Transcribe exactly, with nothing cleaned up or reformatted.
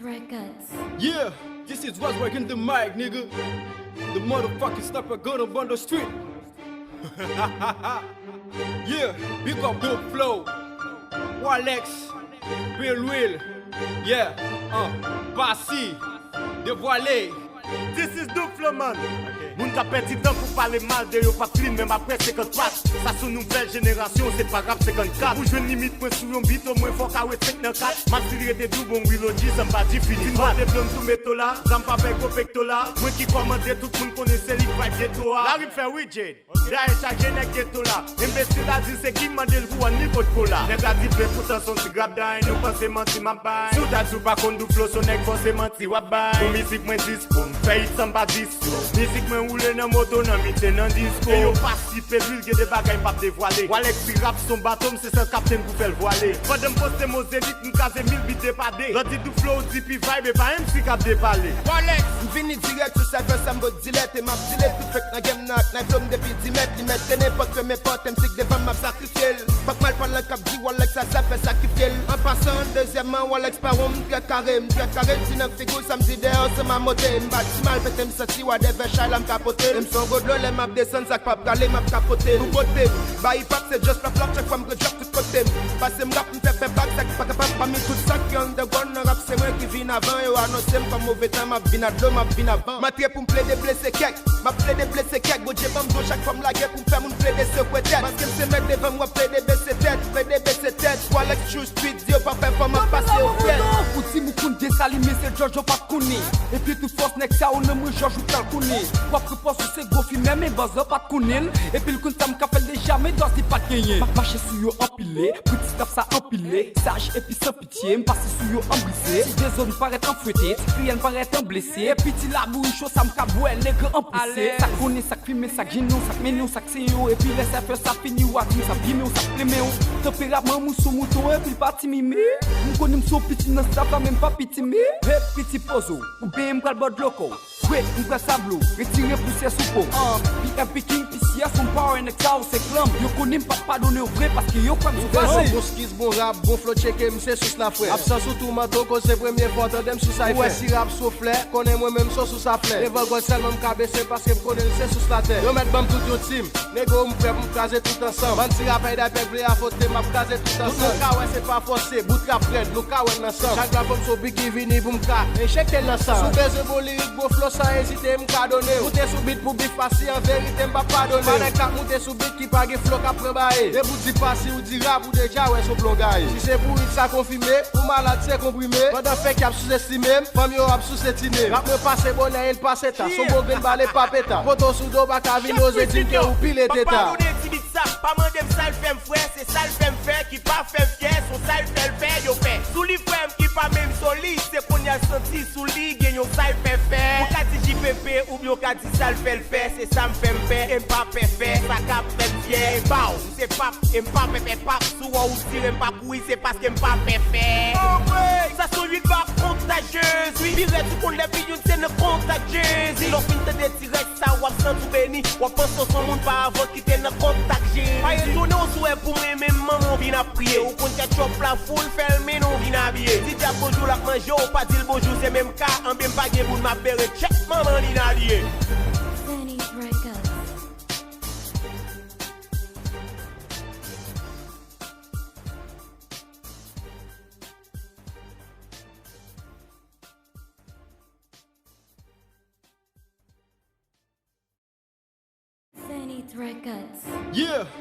Records. Yeah, this is what's working the mic, nigga. The motherfucking stopper gun up on the street. Yeah, big up Dope Flow, Walex, Bill Will, yeah, uh, Passy, Devwale. This is Dope Flow, man. Moun k ap pèdi tan pou pale mal de yo p ap klin menm apre senkant pat. Sa sou nouvèl jenerasyon, se pa rap senkannkat. Pou jwenn limit mwen sou yon bit, omwen fò w ka wè senk nan kat. M ap stil rete dou bon, Wilodji, sa m pa di fini. Fin mande blonn tou meto la, zam pa fè gwo pekto la. Mwen ki kòmande, tout moun konnen se li k vibe geto a. Lari m fè wi, Jade. Dayè chaje nèg geto la. Enbesil la di se ki mande l pou anni pot kola. Nèg la di ple poutan son ti grap dayè nou panse manti m ap bay. Si w ta di w pa konn Dope Flow, se yon nèg fòse manti w ap bay. Pou mizik mwen dispo, m fè hit san m pa dis yo. Mizik mwen woule nan moto, nan mite, nan disko. E yo pa sipe lwil, gen de bagay m p ap devwale. Walex di rap se yon bato, m se sèl kaptenn pou fè l vwale. Pandan m poste mo Zenith, m kraze mil bit de pa de. Lòt di Dope Flow, di pi vibe, e pa M C k ap depale. Walex, m vini dirèk sou cypher, sa m vo dilèt, e m ap dile tout fake nan game nan ak Nitro, m depi di mèt, li mèt ke nenpòt fèmen pòt, M C k devan m ap sakrifye l. Fòk m al pran lè k ap di Walex sa, sa fè sakrifye l. An pasan, dezyèmman, Walex pa won, m trè kare, m trè kare, m di nan figi w, sa m di dèyè w, se mamote. M pa di mal, pete m santi, whatever, chay la m kapote. E m se yon gwo dlo, lè m ap desann, sa k pa prale, m ap kapote. Nouvote, ba hip hop, se just flap flap, chak fwa m ret drop tout kote m. Pase m rap, m fè fè bag, sa k pa kapab, pami tout sa k underground nan rap, se mwen ki vin avan, yo anonse m kòm move tan, m ap vin a dlo, m ap vin avan. M antre pou m plede blese kèk, m ap plede blese kèk, Bondye ban m don chak fwa m lage pou m fè moun plede sekwe tèt. Paske m se mèt devan m, w ap plede bese tèt, plede bese tèt. Walex True Street, di yo pa pè fò m ap pase yo frèt. Pou ti moukoun Desalin, mesye Jòj, yo pa t konnen. Epi tout fòs nèg sa yo nan mwen, Jòj, ou pral konnen. W ap repòs ou se gwo fimè, men bòz la pa t konnen l. Epi l konn sa m ka fè l deja, men dòz li pa t genyen. M ap mache sou yo anpile, piti staff sa anpile. Saj epi san pitye, m pase sou yo an brize. Ti dezòn parèt an fwete, ti fiyèl parèt an blese. Epi ti labou cho sa m ka bwè, nèg an prese. Sa k konnen, sa k fimen, sa k jennen w, sa k mennen w, sa k senyen w. Epi lè sa fè sa fini, w a di m sa bimen w, sa k plemen w. Tanperaman m ou sou mouton, epi l pa ti mimi. M konnen m se yon piti nan staff la, men m pa piti mi. Hey, piti pozo, oubyen m pral ba w dlo kò w. Vre, m pral sable w, retire pousyè sou po w. P F P King, P C S, on power, nèg sa yo se klanm. Yo konnen m p ap padone yo vre, paske yo kwè m sou fè. Bon skis, bon rap, bon flow, tcheke m se sous la frè. Absans ou tou manto, koz se premye fwa w tande m sou sa y fè. Ou wè si rap sou flè, konnen mwen menm se sous a flè. Devan gòj sèlman m ka bese, paske m konnen l se sous latè. Yo mèt ban m tout yon tim. Nego, m prè pou m kraze tout ansanm. Bann ti rapè dapè k vle afote, m ap kraze tout ansanm. Tout moun ka wè se pa fòse, bout rap rèd, nou ka wè n ansanm. Chak platfòm se yon big ki vini pou m ka enjekte l nan san. Si w bezwen bon lirik, bon flow, san ezite, m ka done w. Moute sou bit pou bif pasi, an verite, m p ap padone w. Pa nèg k ap moute sou bit ki pa gen flow, k ap pran baye. Depi w di pasi, ou di rap, ou deja wè se yon plon gaye. Si se pou hit sa konfime, ou malad se konprime. Pandan fèk y ap souzestime m, fanm yo ap souse tine m. Rap mwen pase bonè, e l pase ta. Son bon grenn bale pa peta. Poto sou do pa ka vin oze di m ke ou pile teta. Sa, pa mande m sa l fè m frè, se sa l fè m fè, ki pa fè m fyè, se sa l fè l fè, yo fè. Sou li frè m ki pa menm sou li, se kounye a l santi sou li gen yon sa l fè fè. Ou ka di J P P, oubyen ou ka di sa l fè l fè, se sa m fè m fè, e m pa pè fè, sa k ap fè m fyè. Baw, m se pap, e m pa pè fè pap, si w wè ou tire m pa kouri, se paske m pa pè fè. Sa se yon hit kontajyez, wi, pi rèd ou konn lè pi youn se nan kontak Jezi. Lè w fin tande dirèk sa, w ap santi w beni. W ap panse w se yon moun pa avan ki te nan kontak Jezi. Pa etone w si w wè pou mwen, menm manman w vin ap priye. Ou konn ketchòp la foul fè l, men nou vin abiye. Di dyab bonjou, l ap manje w, pa di l bonjou, se menm ka. Anben m pa gen moun, m ap bere tchèk manman li n aliye. Zenith Records. Zenith Records. Yeah,